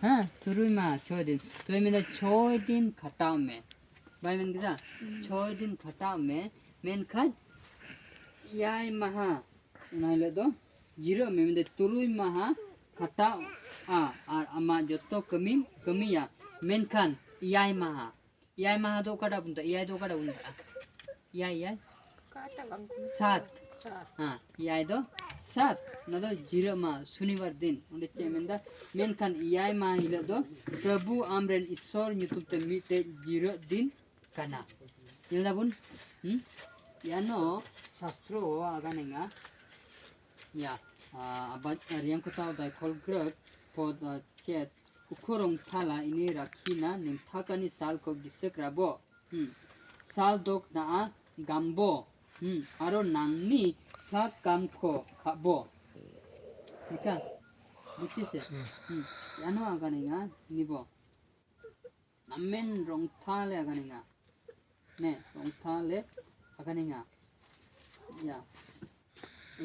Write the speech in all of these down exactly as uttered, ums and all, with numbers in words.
ᱦᱮᱸ, ᱛᱩᱨᱩᱭ ᱢᱟᱦᱟ, ᱪᱷᱚᱭ ᱫᱤᱱ᱾ ᱛᱚᱭ ᱢᱮᱱᱫᱟ, "ᱪᱷᱚᱭ ᱫᱤᱱ ᱠᱷᱟᱴᱟᱣ ᱢᱮ", ᱵᱟᱭ ᱢᱮᱱ ᱠᱮᱫᱟ? "ᱪᱷᱚᱭ ᱫᱤᱱ ᱠᱷᱟᱴᱟᱣ ᱢᱮ", ᱢᱮᱱᱠᱷᱟᱱ ᱮᱭᱟᱭ ᱢᱟᱦᱟ, ᱚᱱᱟ ᱦᱤᱞᱳᱜ ᱫᱚ ᱡᱤᱨᱟᱹᱜ ᱢᱮ᱾ ᱢᱮᱱᱫᱟ, "ᱛᱩᱨᱩᱭ ᱢᱟᱦᱟ ᱠᱷᱟᱴᱟᱜᱼᱟ ᱟᱨ ᱟᱢᱟᱜ ᱡᱚᱛᱚ ᱠᱟᱹᱢᱤᱢ ᱠᱟᱹᱢᱤᱭᱟ, ᱢᱮᱱᱠᱷᱟᱱ ᱮᱭᱟᱭ ᱢᱟᱦᱟ", ᱮᱭᱟᱭ ᱢᱟᱦᱟ ᱫᱚ ᱚᱠᱟᱴᱟᱜ ᱵᱚᱱ ᱢᱮᱛᱟᱜᱼᱟ? ᱮᱭᱟᱭ ᱫᱚ ᱚᱠᱟᱴᱟᱜ ᱵᱚᱱ ᱢᱮᱛᱟᱜᱼᱟ? ᱮᱭᱟᱭ, ᱮᱭᱟᱭ᱾ ᱚᱠᱟᱴᱟᱜ ᱵᱟᱝ ᱠᱟᱱᱟ? ᱥᱟᱛ᱾ ᱥᱟᱛ᱾ ᱦᱮᱸ, ᱮᱭᱟᱭ ᱫᱚ ᱥᱟᱛ᱾ ᱚᱱᱟ ᱫᱚ ᱡᱤᱨᱟᱹᱜ ᱢᱟ, ᱥᱚᱱᱤᱵᱟᱨ ᱫᱤᱱ᱾ ᱚᱸᱰᱮ ᱪᱮᱫ ᱮ ᱢᱮᱱᱫᱟ? ᱢᱮᱱᱠᱷᱟᱱ ᱮᱭᱟᱭ ᱢᱟᱦᱟ ᱦᱤᱞᱳᱜ ᱫᱚ ᱯᱨᱚᱵᱷᱩ ᱟᱢᱨᱮᱱ ᱤᱥᱥᱚᱨ ᱧᱩᱛᱩᱢ ᱛᱮ ᱢᱤᱫᱴᱮᱡ ᱡᱤᱨᱟᱹᱜ ᱫᱤᱱ ᱠᱟᱱᱟ᱾ ᱧᱮᱞ ᱫᱟᱵᱚᱱ? ᱦᱩᱸ? ᱭᱟᱱᱚ ᱥᱟᱥᱛᱨᱚ ᱟᱜᱟᱱᱮᱝᱟ᱾ ᱭᱟ, ᱟ, ᱟᱵᱟᱡ, ᱟ, ᱨᱤᱭᱟᱝ ᱠᱚᱛᱟᱣ ᱫᱟᱭ ᱠᱷᱚᱞ ᱜᱨᱟᱹᱠ ᱯᱚᱫ, ᱟ, ᱪᱮᱫ? ᱩᱠᱷᱚᱨᱚᱝ ᱛᱷᱟᱞᱟ ᱤᱱᱤ ᱨᱟᱠᱷᱤᱱᱟ ᱱᱤᱢᱛᱷᱟᱠᱟᱱᱤ ᱥᱟᱞ ᱠᱚ ᱜᱤᱥᱟᱹᱠ ᱨᱟᱵᱚ᱾ ᱦᱩᱸ᱾ ᱥᱟᱞ ᱫᱚᱠ ᱱᱟᱜᱼᱟ ᱜᱟᱢᱵᱚ᱾ ᱦᱩᱸ᱾ ᱟᱨᱚ ᱱᱟᱝᱱᱤ ᱯᱷᱞᱟᱠ ᱠᱟᱢ ᱠᱷᱚ ᱠᱷᱟᱵᱚ᱾ ᱴᱷᱤᱠᱟ? ᱵᱩᱡᱷᱤ ᱥᱮ? ᱦᱩᱸ᱾ ᱭᱟᱱᱚ ᱟᱜᱟᱱᱮᱝᱟ ᱱᱤᱵᱚ᱾ ᱟᱢᱮᱱ ᱨᱚᱝᱛᱷᱟᱞᱮ ᱟᱜᱟᱱᱮᱝᱟ᱾ ᱱᱮ, ᱨᱚᱝᱛᱷᱟᱞᱮ ᱟᱜᱟᱱᱮᱝᱟ᱾ ᱭᱟ᱾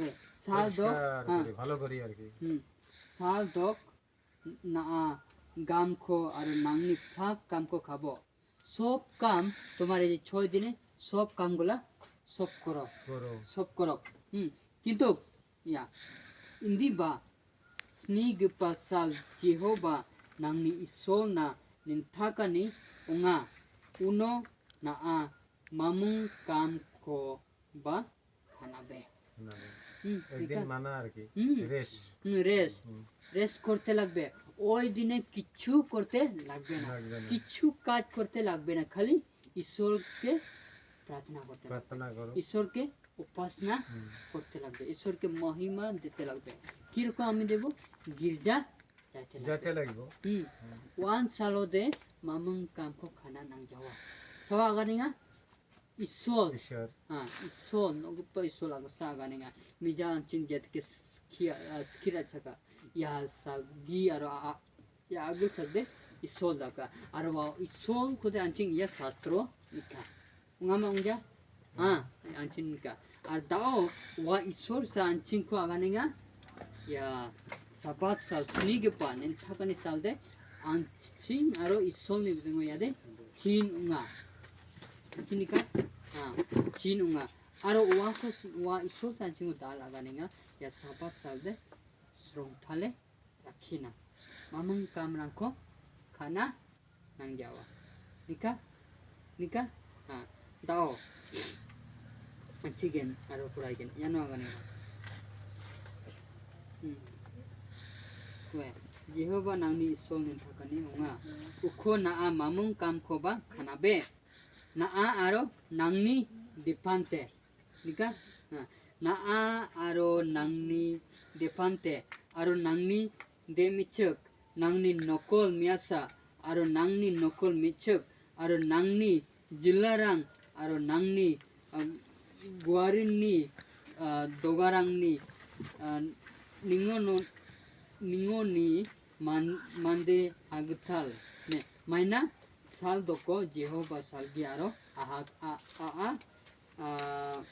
ᱮ, ᱥᱟᱞ ᱫᱚ, ᱯᱚᱨᱤᱥᱠᱟᱨ ᱦᱮᱸ᱾ ᱠᱚᱨᱤ, ᱵᱷᱟᱞᱚ ᱠᱚᱨᱤ ᱟᱨᱠᱤ᱾ ᱦᱩᱸ᱾ ᱥᱟᱞ ᱫᱚ ᱱᱟᱜᱼᱟ ᱜᱟᱢ ᱠᱷᱚ ᱟᱨ ᱱᱟᱝᱱᱤ ᱯᱷᱞᱟᱠ ᱠᱟᱢ ᱠᱷᱚ ᱠᱷᱟᱵᱚ᱾ ᱥᱚᱵ ᱠᱟᱢ ᱛᱳᱢᱟᱨ ᱮ ᱪᱷᱚᱭ ᱫᱤᱱᱮ ᱥᱚᱵ ᱠᱟᱢ ᱜᱩᱞᱟ ᱥᱚᱵ ᱠᱚᱨᱚ᱾ ᱠᱚᱨᱚ᱾ ᱥᱚᱵ ᱠᱚᱨᱚ᱾ ᱦᱩᱸ᱾ ᱠᱤᱱᱛᱩ ᱭᱟ, ᱤᱱᱫᱤ ᱵᱟ, ᱥᱱᱤ ᱜᱮᱯᱟ ᱥᱟᱞ ᱡᱮᱦᱳᱵᱟ ᱱᱟᱝᱱᱤ ᱤᱥᱚᱞ ᱱᱟ ᱱᱤᱱᱛᱷᱟᱠᱟᱱᱤ ᱚᱝᱟ ᱩᱱᱚ ᱱᱟᱜᱼᱟ ᱢᱟᱢᱩᱝ ᱠᱟᱢ ᱠᱚ ᱵᱟ ᱠᱷᱟᱱᱟ ᱵᱮ᱾ ᱠᱷᱟᱱᱟ ᱵᱮ᱾ ᱦᱩᱸ, ᱮᱠ ᱫᱤᱱ ᱴᱷᱤᱠᱟ? মানা আর কি। হুম। রেস্ট। হুম, রেস্ট। হুম। রেস্ট করতে লাগবে। ওই দিনে কিচ্ছু করতে লাগবে না। লাগবে না। কিচ্ছু কাজ করতে লাগবে না, খালি ঈশ্বরকে প্রার্থনা করতে লাগবে। প্রার্থনা করো। ঈশ্বরকে উপাসনা হুম। করতে লাগবে, ঈশ্বরকে মহিমা দিতে লাগবে। কিরকম আমি দেব? গির্জা যাইতে লাগবে। যাইতে লাগবো। হুম। হুম। ওয়ান সালো দে মামুং কামখো খানা নাং যাওয়া। সবা আগানিঙা? ঈশ্বর। ঈশ্বর। হ্যাঁ, ঈশ্বর, নগুপ্পা ঈশ্বর লাগা সা আগানিঙা। মিজা আনচিন জেতকে স্কিয়া, আ, স্কিরা চাকা। ইয়া সাগি আরো আ, আ, ইয়া আগুল সাদে ঈশ্বর লাগা। আর ওয়া ঈশ্বর কোদে আনচিন ইয়া শাস্ত্র নিকা। Ungama ungja? Ah, anjing ka. Ar dao wa isor sa anjing ko aganenga? Ya, Sabat sal sini gepa nen thakani sal de an chin aro isol ni bidung ya de chin unga. Chin ka? Ah, chin unga. Aro wa ko s- wa isol san chin da la ga ninga ya sabat sal de srong thale rakhina. Mamung kam rang ko khana nang jawa. Nika? Nika? Ha. Dao. Anchi gen, aro kurai gen. Yano agane. Hmm. Kue. Jehovah nangni isol nin thakani unga. Ukho naa mamung kam khoba khanabe. Naa aro nangni dipante. Nika? Ha. Naa aro nangni depante, aro nangni demichuk, nangni nokol miasa, aro nangni nokol michuk, aro nangni jilarang, aro nangni, ah, guarinni, ah, dogarangni, ah, ningono, ningoni man, mande agtal. Ne, maina sal doko Jehovah salgi aro aha, a, a, a, a,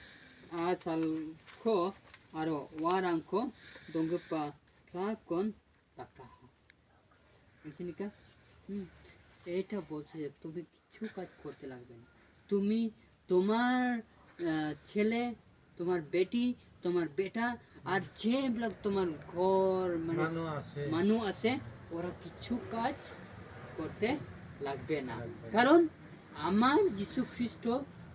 a salko aro warangko donggipa plakon takaha. Anchinika? Hmm. এটা বলছে যে তুমি কিছু কাজ করতে লাগবে না। তুমি তোমার, আহ, ছেলে, তোমার বেটি, তোমার বেটা, আর যে ব্লক তোমার ঘর, মানে, মানু আছে। মানু আছে, ওরা কিছু কাজ করতে লাগবে না। লাগবে না। কারণ আমার যীশু খ্রিস্ট,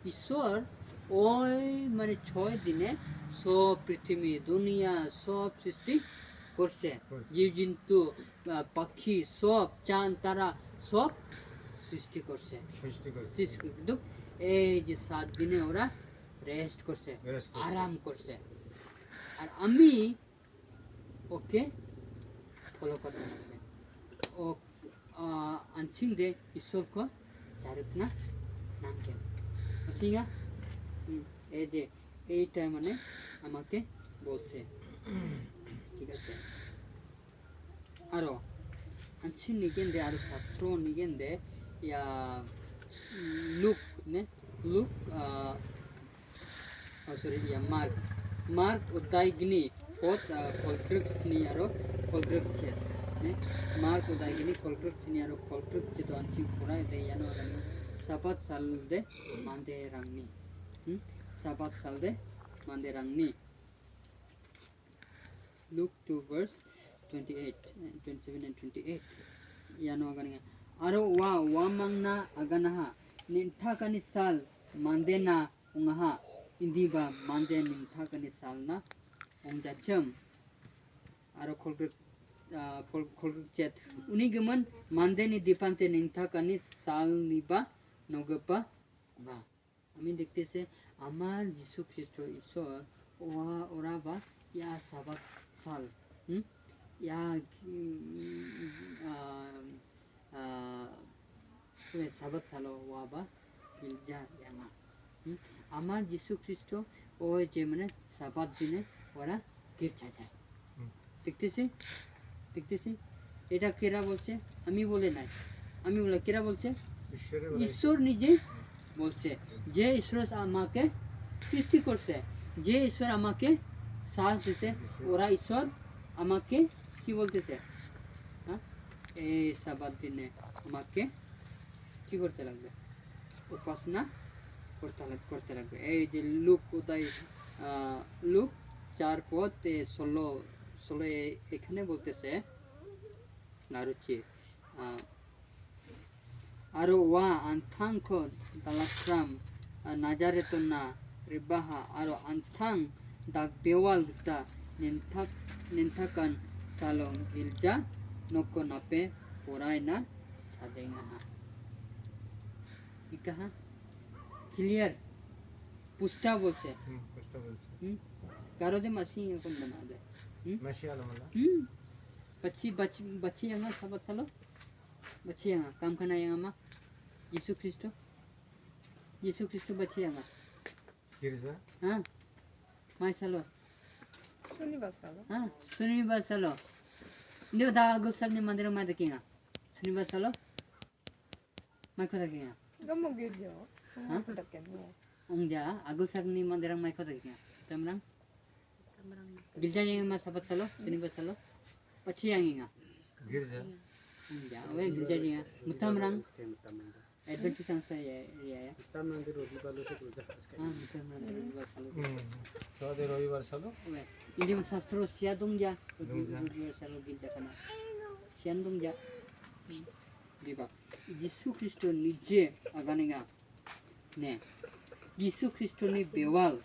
ঈশ্বর, ওই, মানে, ছয় দিনে সব পৃথিবী, দুনিয়া, সব সৃষ্টি করছে। করছে। জীবজন্তু, আহ, পাখি, সব, চাঁদ, তারা, সব সৃষ্টি করছে। সৃষ্টি করছে। সৃষ্টি, কিন্তু এই যে সাত দিনে ওরা রেস্ট করছে, রেস্ট করছে। আরাম করছে। আর আমি ওকে ফলো করতে লাগবে। ও, আহ, আনছিং দে ঈশ্বরকে চারুকনা নামকে। আসিঙ্গা? হুম, এই যে এইটা মানে আমাকে বলছে। ঠিক আছে। aro, anchi nigende aro sastro nigende, ya, mm, Luk, ne? Luk, ah, oh, sorry, ya, Mark. Mark odai gini, Påt, ah, folkekraft ni aro folkekraft chet. Ne? Mark udaigini folkekraft ni aro folkekraft chet anchi pura ide yano agani Sabat salde mande rangni. Hmm? Sabat salde mande rangni. Luke two verse twenty-eight, eh, twenty-seven and twenty-eight. Yano agani. Aro wa, wa mangna aganaha. Ninthakani sal mande na ungaha. Indi ba mande ninthakani sal na ungjachem. Aro folkekraft, ah, fol-, folkekraft chet. Uni gemen mande ni dipante ninthakani sal ni ba nogepa unga. আমি দেখতেছে আমার যীশু খ্রিস্ট ঈশ্বর ওয়া ওরা বা ইয়া সাবাত সাল, হুম? ইয়া, উম, আহ, আহ, ওই সাবাত সালো ওয়া বা গির্জা ইয়ামা। হুম? আমার যীশু খ্রিস্ট ওই যে মানে সাবাত দিনে ওরা গির্জা যায়। হুম। দেখতেছি, দেখতেছি, এটা কেরা বলছে? আমি বলে নাই, আমি বলে কেরা বলছে? ঈশ্বরে বলে। ঈশ্বর নিজে বলছে যে ঈশ্বর আমাকে সৃষ্টি করছে, যে ঈশ্বর আমাকে শ্বাস দিছে, দিছে। ওরা ঈশ্বর আমাকে কি বলতেছে? হ্যাঁ, এই সাবাত দিনে আমাকে কি করতে লাগবে? উপাসনা করতে লাগ-, করতে লাগবে। এই যে লুক কোথায়, আহ, লুক চার পদ, এ, ষোলো, ষোলো এ-, এখানে বলতেছে, আর হচ্ছে, আহ, aro wa anthang ko dalakram, ah, Nazareto na ribaha, aro anthang dak bewal gita ninthak, ninthakan salong gilja noko nape porai na chadeng aha. Ikaha? Clear. Pusta bolse. Hmm, pusta bolse. Hmm? Karo de masi kon bana de. Hmm? Masi ala mala. Hmm? Bachi, bachi, bachi yanga sabat salo? Bachi yanga, kam khana yanga ma? Jisu Kristo? Jisu Kristo bachi yanga? Girza? Ha? Mai salo? Sunibar salo. Ha? Sunibar salo. Ndio da agul sagni mandir mai dakinga. Sunibar salo? Mai ko dakinga. Gamo girja. Ha? Ko dakinga. Ungja, agul sagni mandirang mai ko dakinga. Tamrang? Gilja yang ma sabat salo, sini ba salo. Pachi yang inga. Girja. Ya, we gilja yang. Mutamrang. Adventist yang saya ya ya. Mutamrang di roti balu se gilja. Ah, mutamrang di roti balu salo. Hmm. So de roti balu salo. We. Ini ma sastro sia dong ja. Dong ja. Roti balu salo gilja kana. Sian dong ja. Biba. Jisu Kristo nije aganinga. Ne. Jisu Kristo ni bewal.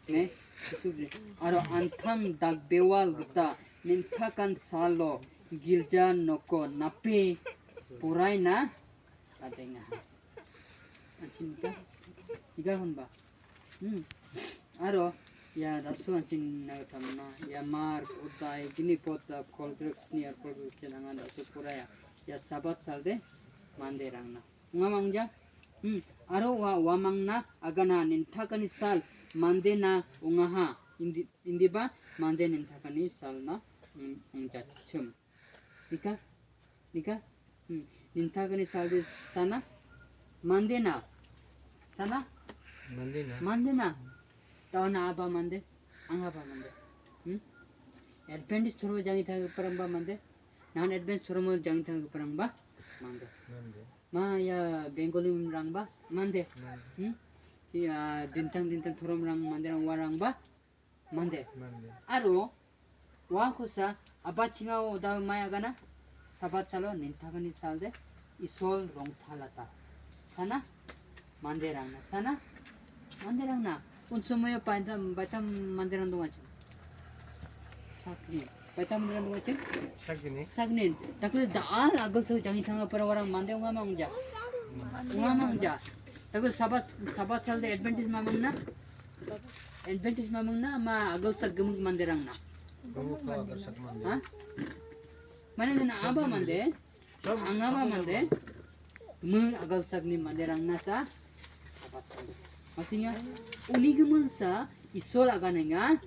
Ne. Jisu Kristo. Aro antam dak bewal gita. Nintakan salo. Gilja noko nape. Puraina. Adenga. Ansin ka. Iga hon ba. Hmm. Aro, ya dasu ansin na tamna, ya mar, utai, gini pot da, kolgrek sni ar kolgrek chenangan dasu pura ya. Ya sabat sal de, mande rangna. Unga mangja? Hmm. Aro wa, wa mangna, agana nintakani sal, mande na ungaha, indi, indi ba, mande nintakani sal na, hmm, ungja chum. Nika? Nika? Hmm. Nintakani saldi sana? Mandena. Sana? Mandena. Mandena. Tau na aba mande? Anga ba mande? Hmm? Adventist thurma jangi thang paramba mande? Nan Adventist thurma jangi thang paramba mande? Mande. Ma ya Bengali rang ba mande? Mande. Hmm? Ya dintang dintang thurum rang mande rang warang ba? Mande. Mande. Aro, wa kusa, aba chinga o da maya gana, sabat salo, nintakani sal de, isol rong thalata. Sana, mande rangna. Sana, mande rangna. Un sumayo paita, paita mande rang dunga chim. Sakni. Paita mande rang dunga chim. Sakni. Sakni. Taku da al agul so jangi thanga para warang mande unga mangja. Unga mangja. Taku sabat, sabat sal de Adventist mamang na. Adventist mamang na ma agol sak gemuk manderang na. Gemuk pa agol sak mande. Ha? Mana na aba mande? Anga ma mande? Me agol sak ni manderang na sa. Masinya uni gemun sa isol agana nga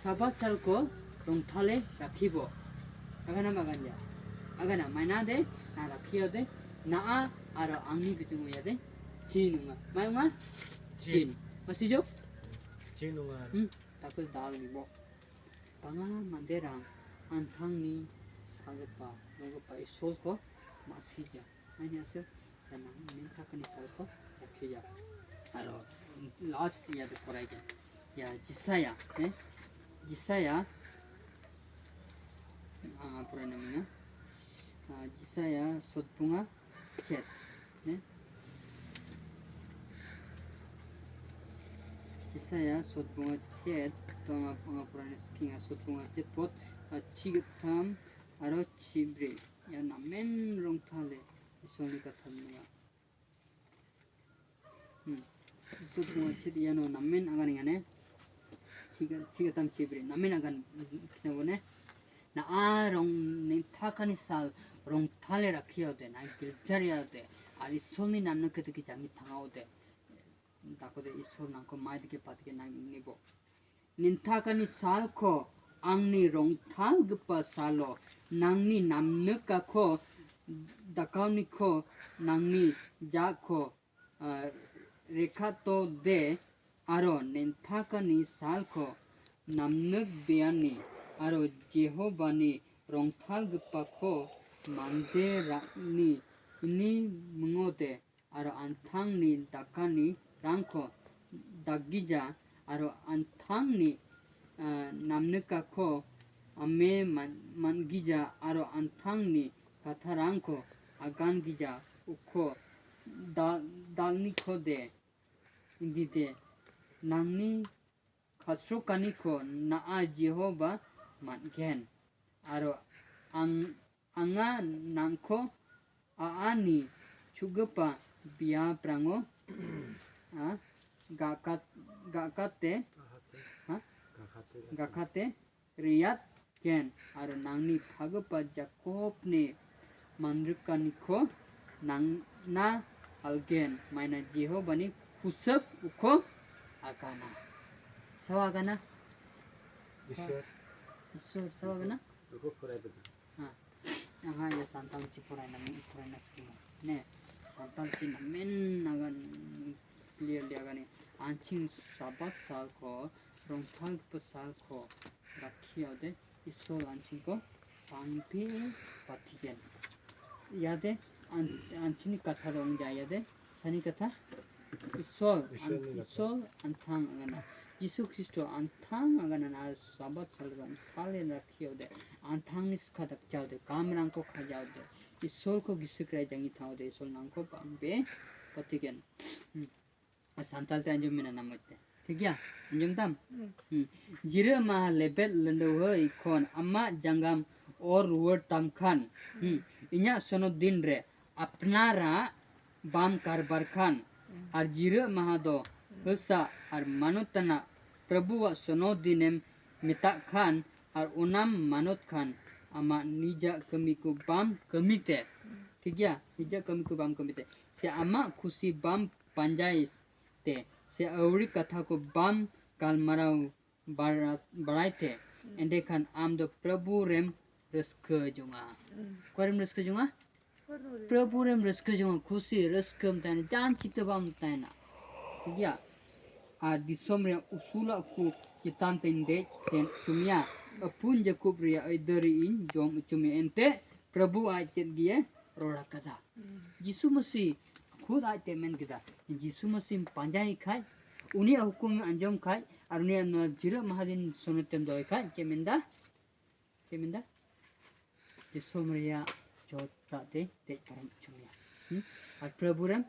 sabat sal ko rong thale rakhibo. Agana maganja. Agana mana de na rakhio de na a aro angni bitungu ya de. Chinunga. Mayunga? Chin. Chin. Masijo? Chinunga. Hmm. ᱛᱟᱠᱚ ᱫᱟᱣ ᱜᱮᱵᱚ ᱛᱟᱝᱟ ᱢᱟᱫᱮᱨᱟᱝ ᱟᱱᱛᱷᱟᱝ ᱱᱤ ᱯᱷᱟᱜᱮᱯᱟ ᱞᱚᱜᱚᱯᱟ ᱤᱥᱚᱞ ᱠᱚ ᱢᱟᱥᱤᱡᱟ ᱟᱧᱟ ᱥᱮ ᱡᱟᱱᱟ ᱢᱮᱱᱛᱷᱟ ᱠᱟᱹᱱᱤ ᱥᱟᱞ ᱠᱚ ᱨᱟᱠᱷᱤᱡᱟ᱾ ᱟᱨᱚ last ᱤᱭᱟᱹ ᱫᱚ ᱠᱚᱨᱟᱭ ᱜᱮ ᱭᱟ ᱡᱤᱥᱟᱭᱟ ᱦᱮᱸ ᱡᱤᱥᱟᱭᱟ ᱯᱩᱨᱟᱹ ᱱᱟᱢᱤᱱᱟ ᱡᱤᱥᱟᱭᱟ ᱥᱚᱛ ᱵᱚᱸᱜᱟ ᱪᱮᱫ ᱦᱮᱸ ᱡᱤᱥᱟᱭᱟ ᱥᱚᱛ ᱵᱚᱸᱜᱟ ᱪᱮᱫ ᱛᱚ ᱚᱱᱟ ᱚᱱᱟ ᱯᱚᱨᱟᱱᱤ ᱥᱠᱤᱝ ᱥᱚᱛ ᱵᱚᱸᱜᱟ ᱪᱮᱫ ᱯᱚᱫ ᱟᱨ ᱪᱷᱤ ᱜᱟᱛᱷᱟᱢ ᱟᱨᱚ ᱪᱷᱤᱵᱨᱮ ᱭᱟ ᱱᱟᱢᱮᱱ ᱨᱚᱝ ᱛᱷᱟᱞᱮ ᱤᱥᱚᱞ ᱱᱤ ᱠᱟᱛᱷᱟ ᱢᱮᱱᱟᱜᱼᱟ᱾ ᱦᱩᱸ ᱥᱚᱛ ᱵᱚᱸᱜᱟ ᱪᱮᱫ ᱭᱟ ᱱᱚ ᱱᱟᱢᱮᱱ ᱟᱜᱟᱱ ᱭᱟᱱᱮ ᱪᱷᱤ ᱜᱟᱛᱟᱢ ᱪᱷᱤᱵᱨᱮ ᱱᱟᱢᱮᱱ ᱟᱜᱟᱱ ᱠᱷᱤᱱᱟ ᱵᱚᱱᱮ ᱱᱟ ᱟ ᱨᱚᱝ ᱱᱤᱛᱷᱟ ᱠᱟᱱᱤ ᱥᱟᱞ ᱨᱚᱝ ᱛᱷᱟᱞᱮ ᱨᱟᱠᱷᱤᱭᱟ ᱚᱛᱮ ᱱᱟ ᱜᱤᱨᱡᱟᱨᱤᱭᱟ ᱚᱛᱮ ᱟᱨ ᱤᱥᱚᱞ ᱱᱤ ᱱᱟᱢᱱᱟ ᱠᱟᱛᱮ ᱠᱤ ᱡᱟᱸᱜᱤ ᱛᱷᱟᱝᱟ ᱚᱛᱮ ᱫᱟᱠᱚ ᱫᱮ ᱤᱥᱚᱞ ᱱᱟᱝᱠᱚ ᱢᱟᱭ ᱫᱤᱠᱮ ᱯᱟᱛᱤᱠᱮ ᱱᱟᱝ ᱱᱤᱵᱚ ᱱᱤᱱᱛᱷᱟ ᱠᱟᱱᱤ ᱥᱟᱞ ᱠᱚ ᱟᱝᱱᱤ ᱨᱚᱝ ᱛᱷᱟᱞ ᱜᱤᱯᱟ ᱥᱟᱞᱚ ᱱᱟᱝᱱᱤ ᱱᱟᱢᱱᱟ ᱠᱟᱠᱚ ᱫᱟᱠᱟᱣᱱᱤ ᱠᱚ ᱱᱟᱝᱱᱤ ᱡᱟ ᱠᱚ ᱨᱮᱠᱷᱟ ᱛᱚ ᱫᱮ ᱟᱨᱚ ᱱᱮᱱᱛᱷᱟ ᱠᱟᱹᱱᱤ ᱥᱟᱞ ᱠᱚ ᱱᱟᱢᱱᱟᱹᱠ ᱵᱮᱭᱟᱱᱤ ᱟᱨᱚ ᱡᱮᱦᱳᱵᱟᱱᱤ ᱨᱚᱝᱛᱷᱟᱞ ᱜᱮᱯᱟ ᱠᱚ ᱢᱟᱱᱫᱮ ᱨᱟᱜᱱᱤ ᱤᱱᱤ ᱢᱩᱝᱚᱛᱮ ᱟᱨᱚ ᱟᱱᱛᱷᱟᱝ ᱱᱤ ᱫᱟᱠᱟᱱᱤ ᱨᱟᱝ ᱠᱚ ᱫᱟᱜᱤᱡᱟ ᱟᱨᱚ ᱟᱱᱛᱷᱟᱝ ᱱᱤ ᱱᱟᱢᱱᱟᱹᱠᱟ ᱠᱚ ᱟᱢᱮ ᱢᱟᱱᱜᱤᱡᱟ ᱟᱨᱚ ᱟᱱᱛᱷᱟᱝ ᱱᱤ ᱠᱟᱛᱷᱟ ᱨᱟᱝ ᱠᱚ ᱟᱜᱟᱱ ᱜᱤᱡᱟ ᱩᱠᱷᱚ ᱫᱟᱞᱱᱤ ᱠᱷᱚ ᱫᱮ ᱤᱫᱤ ᱛᱮ ᱱᱟᱝᱱᱤ ᱠᱷᱟᱥᱨᱚ ᱠᱟᱹᱱᱤ ᱠᱷᱚ ᱱᱟᱜᱼᱟ ᱡᱮᱦᱳᱵᱟ ᱢᱟᱫ ᱜᱷᱮᱱ ᱟᱨᱚ ᱟᱝ ᱟᱝᱟ ᱱᱟᱝᱠᱷᱚ ᱟᱜᱼᱟ ᱱᱤ ᱪᱷᱩᱜᱟᱹᱯᱟ ᱵᱤᱭᱟ ᱯᱨᱟᱝᱚ ᱟ ᱜᱟᱠᱟᱛ ᱜᱟᱠᱟᱛᱮ ᱦᱟ ᱜᱟᱠᱷᱟᱛᱮ ᱨᱤᱭᱟᱛ ᱠᱮᱱ ᱟᱨ ᱱᱟᱝᱱᱤ ᱯᱷᱟᱜᱚᱯᱟ ᱡᱟᱠᱚᱵ ᱱᱮ ᱢᱟᱱᱨᱤᱠᱟᱱᱤ ᱠᱷᱚ ᱱᱟᱝᱱᱟ ᱟᱞᱜᱮᱱ ᱢᱟᱭᱱᱟ ᱡᱮᱦᱳᱵᱟᱱᱤ ᱠᱷᱩᱥᱟᱹᱠ ᱩᱠᱷᱚ ᱟᱠᱟᱱᱟ᱾ ᱥᱟᱣᱟ ᱟᱠᱟᱱᱟ? ᱤᱥᱚᱨ᱾ ᱤᱥᱚᱨ ᱥᱟᱣᱟ ᱟᱠᱟᱱᱟ? ᱩᱠᱷᱚ ᱠᱷᱚᱨᱟᱭ ᱵᱮᱫᱟ᱾ ᱦᱮᱸ᱾ ᱟᱦᱟ ᱭᱟ ᱥᱟᱱᱛᱟᱲ ᱪᱤ ᱯᱚᱨᱟᱭ ᱱᱟ ᱢᱤ ᱯᱚᱨᱟᱭ ᱱᱟ ᱥᱠᱤᱢ᱾ ᱱᱮ ᱥᱟᱱᱛᱟᱲ ᱪᱤ ᱱᱟ ᱢᱮᱱ ᱱᱟᱜᱟᱱ ᱠᱞᱤᱭᱟᱨ ᱞᱤᱭᱟ ᱜᱟᱱᱤ ᱟᱱᱪᱤᱝ ᱥᱟᱵᱟᱛ ᱥᱟᱞ ᱠᱷᱚ ᱨᱚᱝᱛᱷᱟᱞ ᱯᱟᱥᱟᱞ ᱠᱚ ᱨᱟᱠᱷᱤ ᱚᱫᱮ ᱤᱥᱚᱞ ᱟᱱᱪᱤᱱ ᱠᱚ ᱯᱟᱝᱯᱤ ᱯᱟᱛᱤᱭᱮᱱ᱾ ᱭᱟᱫᱮ ᱟᱱ-, ᱟᱱᱪᱤᱱ ᱠᱟᱛᱷᱟ ᱫᱚ ᱩᱱᱤ ᱡᱟᱭ ᱭᱟᱫᱮ ᱥᱟᱹᱱᱤ ᱠᱟᱛᱷᱟ ᱤᱥᱚᱞ ᱟᱱ-, ᱤᱥᱚᱞ ᱟᱱᱛᱷᱟᱝ ᱟᱜᱟᱱᱟ᱾ ᱡᱤᱥᱩ ᱠᱷᱨᱤᱥᱴᱚ ᱟᱱᱛᱷᱟᱝ ᱟᱜᱟᱱᱟ ᱥᱟᱵᱟᱛ ᱥᱟᱞ ᱨᱚᱝᱛᱷᱟᱞ ᱨᱟᱠᱷᱤ ᱚᱫᱮ ᱟᱱᱛᱷᱟᱝ ᱱᱤᱥᱠᱷᱟ ᱫᱟᱠᱪᱟᱣ ᱫᱮ ᱠᱟᱢ ᱨᱟᱝ ᱠᱚ ᱠᱷᱟᱡᱟᱣ ᱫᱮ ᱤᱥᱚᱞ ᱠᱚ ᱜᱤᱥᱩ ᱠᱨᱟᱭ ᱡᱟᱝᱤ ᱛᱷᱟᱣ ᱫᱮ ᱤᱥᱚᱞ ᱱᱟᱝ ᱠᱚ ᱯᱟᱝᱯᱤ ᱯᱟᱛᱤᱭᱮᱱ᱾ ᱦᱩᱸ᱾ ᱟᱨ ᱥᱟᱱᱛᱟᱲ ᱛᱮ ᱟᱸᱡᱚᱢ ᱢᱮ ᱱᱟᱱᱟ ᱢᱚᱡᱽ ᱛᱮ, ᱴᱷᱤᱠ ᱜᱮᱭᱟ? ᱟᱸᱡᱚᱢ ᱛᱟᱢ? ᱦᱩᱸ᱾ ᱦᱩᱸ᱾ ᱡᱤᱨᱟᱹᱜ ᱢᱟᱦᱟ ᱞᱮᱵᱮᱫ ᱞᱟᱹᱰᱣᱟᱹᱭ ᱠᱷᱚᱱ ᱟᱢᱟᱜ ᱡᱟᱸᱜᱟᱢ ᱚᱨ ᱨᱩᱣᱟᱹᱲ ᱛᱟᱢ ᱠᱷᱟᱱ, ᱦᱩᱸ, ᱤᱧᱟᱹᱜ ᱥᱚᱱᱚᱛ ᱫᱤᱱ ᱨᱮ ᱟᱯᱱᱟᱨᱟᱜ ᱵᱟᱢ ᱠᱟᱨᱵᱟᱨ ᱠᱷᱟᱱ, ᱦᱩᱸ, ᱟᱨ ᱡᱤᱨᱟᱹᱜ ᱢᱟᱦᱟ ᱫᱚ ᱦᱩᱸ, ᱦᱟᱹᱥᱟ ᱟᱨ ᱢᱟᱱᱚᱛ ᱟᱱᱟᱜ ᱯᱨᱚᱵᱷᱩᱣᱟᱜ ᱥᱚᱱᱚᱛ ᱫᱤᱱᱮᱢ ᱢᱮᱛᱟᱜ ᱠᱷᱟᱱ, ᱟᱨ ᱚᱱᱟᱢ ᱢᱟᱱᱚᱛ ᱠᱷᱟᱱ, ᱟᱢᱟᱜ ᱱᱤᱡᱟᱜ ᱠᱟᱹᱢᱤ ᱠᱚ ᱵᱟᱢ ᱠᱟᱹᱢᱤ ᱛᱮ, ᱦᱩᱸ, ᱴᱷᱤᱠ ᱜᱮᱭᱟ? ᱱᱤᱡᱟᱜ ᱠᱟᱹᱢᱤ ᱠᱚ ᱵᱟᱢ ᱠᱟᱹᱢᱤ ᱛᱮ, ᱥᱮ ᱟᱢᱟᱜ ᱠᱷᱩᱥᱤ ᱵᱟᱢ ᱯᱟᱸᱡᱟᱭ ᱛᱮ ᱥᱮ ᱟᱹᱣᱲᱤ ᱠᱟᱛᱷᱟ ᱠᱚ ᱵᱟᱢ ᱜᱟᱞᱢᱟᱨᱟᱣ ᱵᱟᱲᱟ-, ᱵᱟᱲᱟᱭ ᱛᱮ, ᱦᱩᱸ, ᱮᱸᱰᱮᱠᱷᱟᱱ ᱟᱢ ᱫᱚ ᱯᱨᱚᱵᱷᱩ ᱨᱮᱢ ᱨᱟᱹᱥᱠᱟᱹ ᱡᱚᱝᱟ᱾ ᱦᱩᱸ᱾ ᱚᱠᱚᱭ ᱨᱮᱢ ᱨᱟᱹᱥᱠᱟᱹ ᱡᱚᱝᱟ? ᱯᱨᱚᱵᱷᱩ ᱨᱮ᱾ ᱯᱨᱚᱵᱷᱩ ᱨᱮᱢ ᱨᱟᱹᱥᱠᱟᱹ ᱡᱚᱝᱟ, ᱠᱷᱩᱥᱤ ᱨᱟᱹᱥᱠᱟᱹᱢ ᱛᱟᱦᱮᱱᱟ, ᱡᱟᱦᱟᱱ ᱪᱤᱱᱛᱟᱹ ᱵᱟᱢ ᱛᱟᱦᱮᱱᱟ, ᱴᱷᱤᱠ ᱜᱮᱭᱟ? ᱟᱨ ᱫᱤᱥᱚᱢ ᱨᱮᱭᱟᱜ ᱩᱥᱩᱞᱟᱜ ᱠᱚ ᱪᱮᱛᱟᱱ ᱛᱮᱧ ᱫᱮᱡ ᱥᱮᱱ ᱦᱚᱪᱚ ᱢᱮᱭᱟ, ᱟᱹᱯᱩᱱ ᱡᱟᱹᱠᱩᱵ ᱨᱮᱭᱟᱜ ᱟᱹᱭᱫᱟᱹᱨᱤ ᱤᱧ ᱡᱚᱢ ᱦᱚᱪᱚ ᱢᱮᱭᱟ᱾ ᱮᱱᱛᱮ ᱯᱨᱚᱵᱷᱩ ᱟᱡ ᱛᱮᱫ ᱜᱮ ᱨᱚᱲ ᱟᱠᱟᱫᱟ᱾ ᱦᱩᱸ᱾ ᱡᱤᱥᱩ ᱢᱟᱹᱥᱤ ᱠᱷᱩᱫ ᱟᱡ ᱛᱮ ᱢᱮᱱ ᱠᱮᱫᱟ, ᱡᱤᱥᱩ ᱢᱟᱹᱥᱤᱢ ᱯᱟᱸᱡᱟᱭᱮ ᱠᱷᱟᱡ, ᱩᱱᱤᱭᱟᱜ ᱦᱩᱠᱩᱢᱮᱢ ᱟᱸᱡᱚᱢ ᱠᱷᱟᱡ, ᱟᱨ ᱩᱱᱤᱭᱟᱜ ᱱᱚᱣᱟ ᱡᱤᱨᱟᱹᱜ ᱢᱟᱦᱟ ᱫᱤᱱ ᱥᱚᱱᱚᱛᱮᱢ ᱫᱚᱦᱚᱭ ᱠᱷᱟᱡ, ᱪᱮᱫ ᱢᱮᱱᱫᱟ? ᱪᱮᱫ ᱢᱮᱱᱫᱟ? ᱫᱤᱥᱚᱢ ᱨᱮᱭᱟᱜ ᱪᱚᱴ ᱨᱟᱜ ᱛᱮ ᱫᱮᱡ ᱯᱟᱨᱚᱢ ᱦᱚᱪᱚ ᱢᱮᱭᱟ᱾ ᱦᱩᱸ? ᱟᱨ ᱯᱨᱚᱵᱷᱩ ᱨᱮᱢ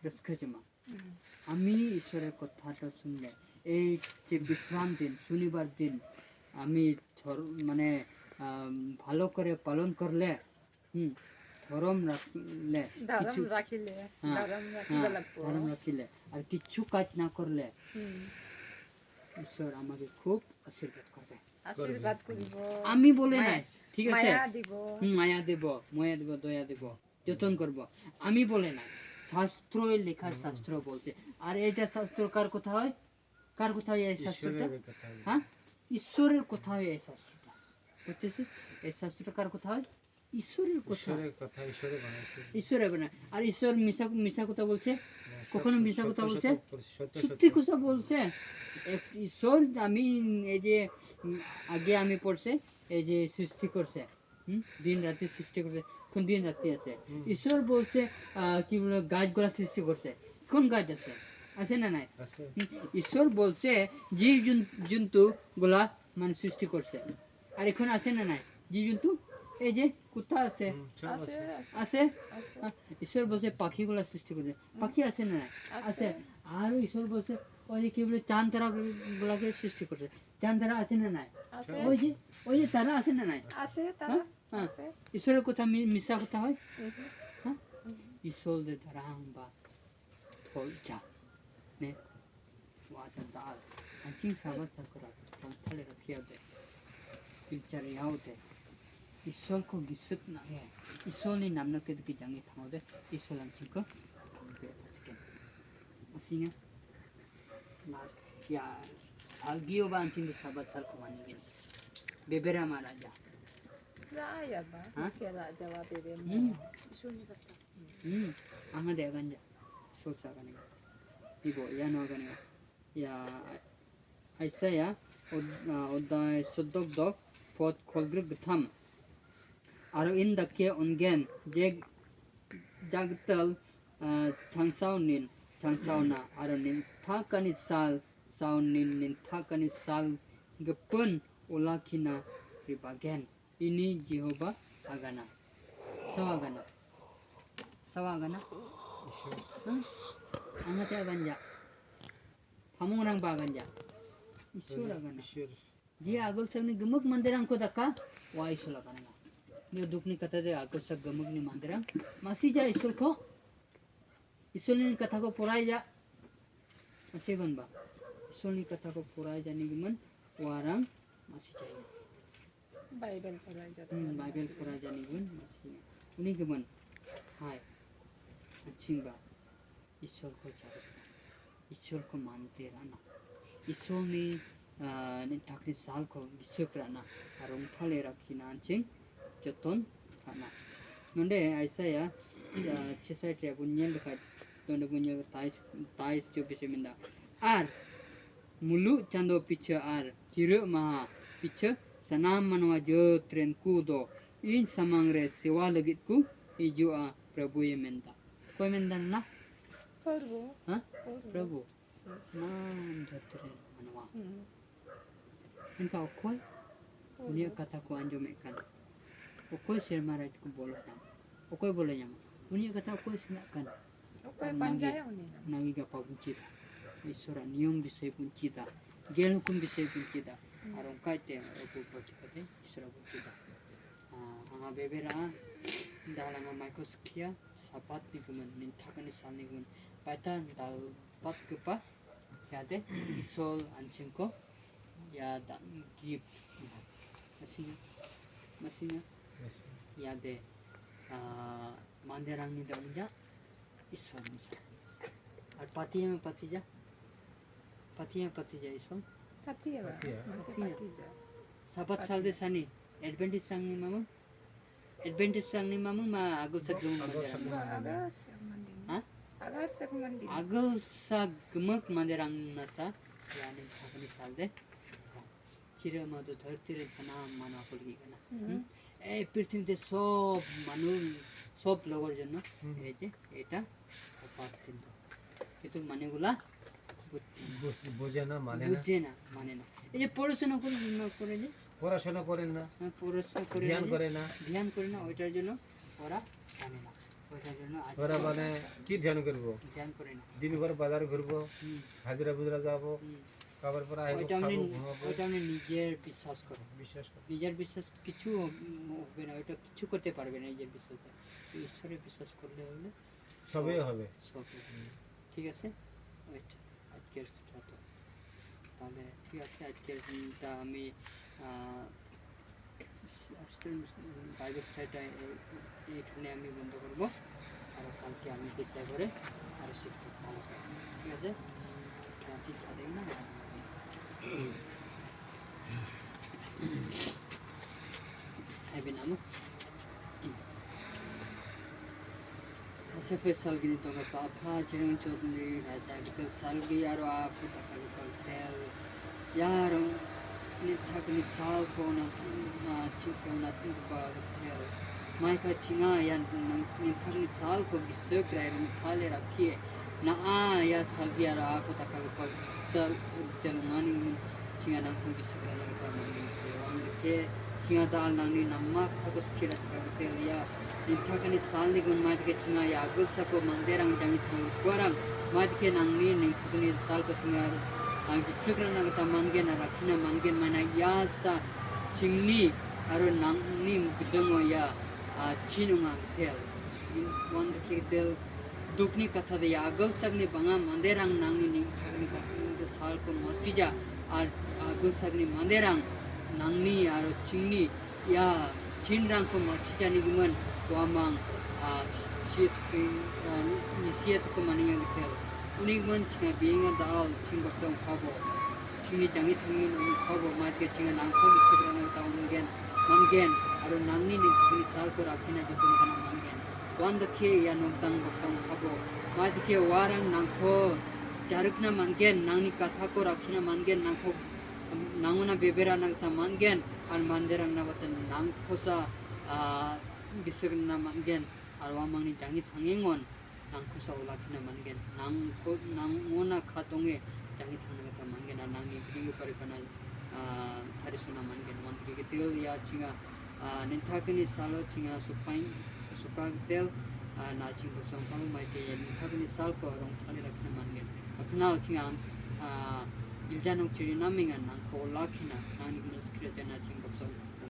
ᱨᱟᱹᱥᱠᱟᱹ ᱡᱚᱝᱟ। হুম। আমি ঈশ্বরের কথাটা শুনলে, এই যে বিশ্রাম দিন, শনিবার দিন, আমি ধর-, মানে, আম, ভালো করে পালন করলে, হুম, ধরম রাখলে, ধরম কিছু, রাখিলে, হ্যাঁ, ধরম রাখিবা হ্যাঁ, লাগবো। ধরম রাখিলে, আর কিছু কাজ না করলে, হুম। ঈশ্বর আমাকে খুব আশীর্বাদ করবে। আশীর্বাদ করব। আমি বলে মায়া, নাই, ঠিক আছে? মায়া দিব। হুম, মায়া দেব, ময়া দেব, দয়া দেব, যতন করব। আমি বলে নাই, শাস্ত্রই লেখা, শাস্ত্র বলছে। আর এটা শাস্ত্র কার কথা হয়? কার কথা হয় এই শাস্ত্রটা? ঈশ্বরের কথা হয়। হ্যাঁ, ঈশ্বরের কথা হয় এই শাস্ত্রটা। বুঝতেছিস? এই শাস্ত্রটা কার কথা হয়? ঈশ্বরের কথা। ঈশ্বরের কথা, ঈশ্বরের বানাইছে। ঈশ্বরে বানায়। আর ঈশ্বর মিছা, মিছা কথা বলছে? না, কখনো সত্য, মিছা কথা সত্য, বলছে? সত্য, সত্য, সত্য, সত্যি সত্য। কথা বলছে? এক ঈশ্বর, আমি এই যে, উম, আগে আমি পড়ছে, এই যে সৃষ্টি করছে, হুম? দিন রাত্রি সৃষ্টি করছে, এখন দিন রাত্রি আছে। হুম। ঈশ্বর বলছে, আহ, কি বলে, গাছগুলা সৃষ্টি করছে, কোন গাছ আছে? আছে না নাই? আছে। হুম? ঈশ্বর বলছে জীব জন্তু গুলা মানে সৃষ্টি করছে, আর এখন আছে না নাই জীব জন্তু? এই যে কুত্তা আছে। হুম, সব আছে। আছে। আছে। আছে। হ্যাঁ, ঈশ্বর বলছে পাখিগুলা সৃষ্টি করছে, পাখি আছে না নাই? আছে। আছে। আরো ঈশ্বর বলছে ওই যে কি বলে, চাঁদ তারা গুলাকে সৃষ্টি করছে, চাঁদ তারা আছে না নাই? আছে। ওই যে, ওই যে তারা আছে না নাই? আছে তারা। হ্যাঁ? হ্যাঁ। আছে। ঈশ্বরের কথা মি-, মিছা কথা হয়? হুম। হ্যাঁ? হুম। ঈশ্বর যে তারা আহম্বা থল যা। নে। Wa ta dal. Anjing sahabat sakura. Tong thale rakhia de. Pilchar yau de. Isol ko gisut na he. Isol ni namno ke ki jangi thango de. Isol anjing ko. Asinga. Mas ya salgio ba anjing de sahabat sal ko mani gin. Bebera maraja. Raya ba. Ha? Kela jawa bebe mo. Hmm. Isol ni kata. Hmm. Anga de ganja. Sol sa gani. Ibo ya no gani. Ya, Aisaya, od-, ah, odai sodok dok, pot kolgrek getham. Aro in dake ongen, jeg jagtel, ah, changsaw nin, changsaw na, aro nin thakani sal, saw nin, nin thakani sal, gepun ulakina ribagen. Ini Jehovah agana. Sawa agana. Sawa agana. Ishwar. Hah? Angate aganja. Pamung orang ba aganja. Ishwar agana. Ishwar. Ji agul sani gemuk mandirang ko daka. Wa Ishwar agana. Ni dukni kata de agul sa gemuk ni mandirang. Masih ja Ishwar ko. Ishwar ni kata ko purai ja. Masih gon ba. Ishwar ni kata ko purai ja ni gemen. Warang masih ja. Bible pura jat. Hmm, Bible pura jani gun, masih. Uni gemen. Hai. Anjing ba. Ishwar ko charuk. Ishwar ko mante rana. Ishwar ni, ah, ni takni sal ko bisuk rana. Arung thale rakhi na anjing. Joton ᱠᱟᱱᱟ᱾ ᱱᱚᱰᱮ ᱟᱭᱥᱟᱭᱟ ᱪᱷᱮᱥᱟᱴ ᱨᱮ ᱵᱚᱱ ᱧᱮᱞ ᱞᱮᱠᱷᱟᱡ, ᱱᱚᱰᱮ ᱵᱚᱱ ᱧᱮᱞ ᱛᱟᱭᱤᱥ, ᱛᱟᱭᱤᱥ ᱪᱚᱵᱵᱤᱥ ᱨᱮ ᱢᱮᱱᱫᱟ, ᱟᱨ ᱢᱩᱞᱩᱜ ᱪᱟᱸᱫᱚ ᱯᱤᱪᱷᱟᱹ ᱟᱨ ᱪᱤᱨᱟᱹᱜ ᱢᱟᱦᱟ ᱯᱤᱪᱷᱟᱹ ᱥᱟᱱᱟᱢ ᱢᱟᱱᱣᱟ ᱡᱟᱹᱛ ᱨᱮᱱ ᱠᱚ ᱫᱚ ᱤᱧ ᱥᱟᱢᱟᱝ ᱨᱮ ᱥᱮᱣᱟ ᱞᱟᱹᱜᱤᱫ ᱠᱚ ᱦᱤᱡᱩᱜᱼᱟ, ᱯᱨᱚᱵᱷᱩᱭᱮ ᱢᱮᱱᱫᱟ᱾ ᱚᱠᱚᱭ ᱢᱮᱱᱫᱟ ᱱᱟᱦ? ᱯᱨᱚᱵᱷᱩ᱾ ᱦᱮᱸ? ᱯᱨᱚᱵᱷᱩ᱾ ᱯᱨᱚᱵᱷᱩ᱾ ᱥᱟᱱᱟᱢ ᱡᱟᱹᱛ ᱨᱮᱱ ᱢᱟᱱᱣᱟ᱾ ᱦᱩᱸ᱾ ᱢᱮᱱᱠᱷᱟᱱ ᱚᱠᱚᱭ ᱯᱨᱚᱵᱷᱩ᱾ ᱩᱱᱤᱭᱟᱜ ᱠᱟᱛᱷᱟ ᱠᱚ ᱟᱸᱡᱚᱢᱮᱫ ᱠᱟᱱ? ᱚᱠᱚᱭ ᱥᱮᱨᱢᱟ ᱨᱟᱡᱽ ᱠᱚ ᱵᱚᱞᱚ ᱧᱟᱢᱟ? ᱚᱠᱚᱭ ᱵᱚᱞᱚ ᱧᱟᱢᱟ? ᱩᱱᱤᱭᱟᱜ ᱠᱟᱛᱷᱟ ᱚᱠᱚᱭ ᱥᱮᱬᱟᱜ ᱠᱟᱱ? ᱚᱠᱚᱭ ᱚᱱᱟᱜᱮ, ᱯᱟᱸᱡᱟᱭᱟ ᱩᱱᱤ? ᱚᱱᱟᱜᱮ ᱜᱟᱯᱟ ᱵᱚᱱ ᱪᱮᱫᱟ᱾ ᱤᱥᱚᱨᱟᱜ ᱱᱤᱭᱚᱢ ᱵᱤᱥᱚᱭ ᱵᱚᱱ ᱪᱮᱫᱟ, ᱜᱮᱞ ᱦᱩᱠᱩᱢ ᱵᱤᱥᱚᱭ ᱵᱚᱱ ᱪᱮᱫᱟ᱾ ᱦᱩᱸ᱾ ᱟᱨ ᱚᱱᱠᱟᱛᱮ ᱟᱵᱚ ᱵᱟᱹᱲᱛᱤ ᱠᱟᱛᱮ ᱤᱥᱚᱨᱟᱜ ᱵᱚᱱ ᱪᱮᱫᱟ᱾ ᱟᱸ, ᱟᱸᱜᱟ ᱵᱮᱵᱮᱨᱟ, ᱫᱟᱦᱞᱟᱝᱟ ᱢᱟᱭᱠᱚᱥᱠᱤᱭᱟ, ᱥᱟᱯᱟᱛ ᱱᱤᱜᱩᱢᱟᱱ, ᱱᱤᱱᱛᱷᱟᱠᱟᱱᱤ ᱥᱟᱞ ᱱᱤᱜᱩᱢᱟᱱ, ᱯᱟᱭᱛᱟᱱ ᱫᱟᱞ ᱯᱟᱛ ᱠᱮᱯᱟ, ᱭᱟᱫᱮ, ᱤᱥᱚᱞ ᱟᱱᱪᱤᱢ ᱠᱚ, ᱭᱟᱫᱟ, ᱜᱤᱯᱴ, ᱢᱟᱥᱤᱧᱟ, ᱢᱟᱥᱤᱧᱟ, ᱭᱟᱫᱮ, ᱟᱸ, ᱢᱟᱱᱫᱮᱨᱟᱝ ᱱᱤᱫᱟ ᱩᱱᱤᱫᱟ, ᱤᱥᱚᱞ ᱢᱤᱥᱟ᱾ ᱟᱨ ᱯᱟᱛᱤᱭᱟ ᱢᱮ ᱯᱟᱛᱤᱡᱟ, ᱯᱟᱛᱤᱭᱟ ᱯᱟᱛᱤᱡᱟ ᱤᱥᱚᱞ᱾ ᱯᱟᱛᱤᱭᱟ ᱵᱟ? ᱯᱟᱛᱤᱭᱟ᱾ ᱯᱟᱛᱤᱭᱟ᱾ ᱯᱟᱛᱤᱡᱟ᱾ ᱥᱟᱵᱟᱛ ᱥᱟᱞᱫᱮ ᱥᱟᱱᱤ, ᱮᱰᱵᱮᱱᱴᱤᱥ ᱨᱟᱝ ᱱᱤᱢᱟᱢᱟ? ᱮᱰᱵᱮᱱᱴᱤᱥ ᱨᱟᱝ ᱱᱤᱢᱟᱢᱟ ᱢᱟ ᱟᱜᱚᱞ ᱥᱟᱜ ᱜᱮᱢ ᱟᱜᱚᱞ ᱢᱟᱱᱫᱮᱨᱟᱝ᱾ ᱥᱟᱜ ᱜᱮᱢ ᱢᱟᱱᱫᱮᱨᱟᱝ᱾ ᱦᱮᱸ? ᱟᱜᱚᱞ ᱥᱟᱜ ᱢᱟᱱᱫᱮᱨᱟᱝ᱾ ᱟᱜᱚᱞ ᱥᱟᱜ ᱜᱮᱢᱟᱠ ᱢᱟᱱᱫᱮᱨᱟᱝ ᱱᱟᱥᱟ, ᱭᱟᱱᱤ ᱯᱷᱟᱹᱜᱩᱱᱤ ᱥᱟᱞ ᱫᱮ᱾ ᱪᱤᱨᱟᱹ ᱢᱟ ᱫᱚ ᱫᱷᱟᱹᱨᱛᱤ ᱨᱮ ᱥᱟᱱᱟᱢ ᱢᱟᱱᱣᱟ ᱠᱚ ᱞᱟᱹᱜᱤᱫ ᱠᱟᱱᱟ᱾ ᱦᱩᱸ᱾ ᱦᱩᱸ? ᱮ, ᱯᱨᱤᱛᱷᱤᱵᱤ ᱛᱮ ᱥᱚᱵ ᱢᱟᱱᱩ, ᱥᱚᱵ ᱞᱚᱜᱚᱨ ᱡᱚᱱᱱᱚ, ᱦᱩᱸ᱾ ᱮ ᱡᱮ, ᱮᱴᱟ ᱥᱟᱯᱟᱛ ᱫᱤᱱ ᱫᱚ᱾ ᱠᱤᱱᱛᱩ ᱢᱟᱱᱮ ᱜᱩᱞᱟ ᱵᱩᱡᱽ-, ᱵᱩᱡᱮ ᱱᱟ, ᱢᱟᱱᱮ ᱱᱟ᱾ ᱵᱩᱡᱮ ᱱᱟ, ᱢᱟᱱᱮ ᱱᱟ᱾ এই যে পড়াশোনা করে, না করে যে? পড়াশোনা করে না। হ্যাঁ, পড়াশোনা করে ধ্যান না যে? করে না। ধ্যান করে না, ওইটার জন্য ওরা জানে না। ওইটার জন্য আজ ওরা মানে কি ধ্যান করবো? ধ্যান করে না। দিন ভর বাজার ঘুরবো, হুম। হাজিরা বুজরা যাবো, হুম। খাবার পরে আসবো, ওইটা উনি, খাবো, ঘুমাবো। ওইটা উনি নিজের বিশ্বাস করে। বিশ্বাস করে। নিজের বিশ্বাস কিছু হবে না, ওইটা কিছু করতে পারবে না নিজের বিশ্বাসে। তো ঈশ্বরে বিশ্বাস করলে হলে সবই সব, হবে। সব হবে। হুম। ঠিক আছে? ওয়েট, আজকের কথা। তাহলে ঠিক আছে, আজকের দিনটা আমি, আহ, আজকের বাইবেল স্টাডিটা এ-, এ-, এখানে আমি বন্ধ করব। আর কালকে আমি গির্জা ঘরে আরো শিখতে পারবো। ঠিক আছে? আহ, ঠিক আছে, না? হ্যাঁ, বিনামো। Sefe salgini toga papa, jirang chodni raja gitel salgi aro aku taka gitel tel. Yaro, nitha kini sal ko na, na, chiko na, tin ko ba gitel. Mai ka chinga ya, nitha kini sal ko gisek rai rung thale rakhie. Na a ya salgi aro aku taka gitel tel, tel mani. Chinga nangkhong gisek rana gata mangin ke. Wang deke chinga dal nangni namma kata ko skira chika gate ya. Nitha kani sal ni gun mai deke chinga ya agul sako manderang jangi thang kuarang. Mai deke nangni nitha kani sal ko chinga, ah, gisek rana gata manggen, rakhina manggen, mana ya sa chingni aro nangni bidongo ya, ah, chinunga tel. Wang deke tel dukni katha de ya agul sakni banga manderang nangni nitha kani katha sal ko masija ar agul sakni manderang nangni aro chingni ya chinrang ko masija ni guman wamang, ah, siet ko, ah, ni siet ko mani yang tel. Uni guman chinga bienga dal ching basong khabo. Chingni jangi thangi nang khabo ma ke chinga nangkho gisek rana gata manggen manggen aro nangni nitha kani sal ko rakhina jotun kana manggen. Wan dake ya nokdang basong khabo. Ma dake warang nangkho jarukna manggen, nangni katha ko rakhina manggen, nangkho nangona bebera nagta manggen, ar manderang na bata nangkhosa, ah, gisek rana manggen, ar wamangni jangi thangengon, nangkhosa ulakhina manggen, nangkho nangona khatonge jangi thangna gata manggen, ar nangni bidingo paripana, ah, tharisona manggen, wan dake gitel ya chinga, ah, nitha kani salo chinga supain, suka gitel, ah, na ching basong khabo mai ke nitha kani sal ko rong thali rakhina manggen. Akhnal chinga, ah, gilja nong chiri naminga nangkho ulakhina, nangni kena skira chana ching basong.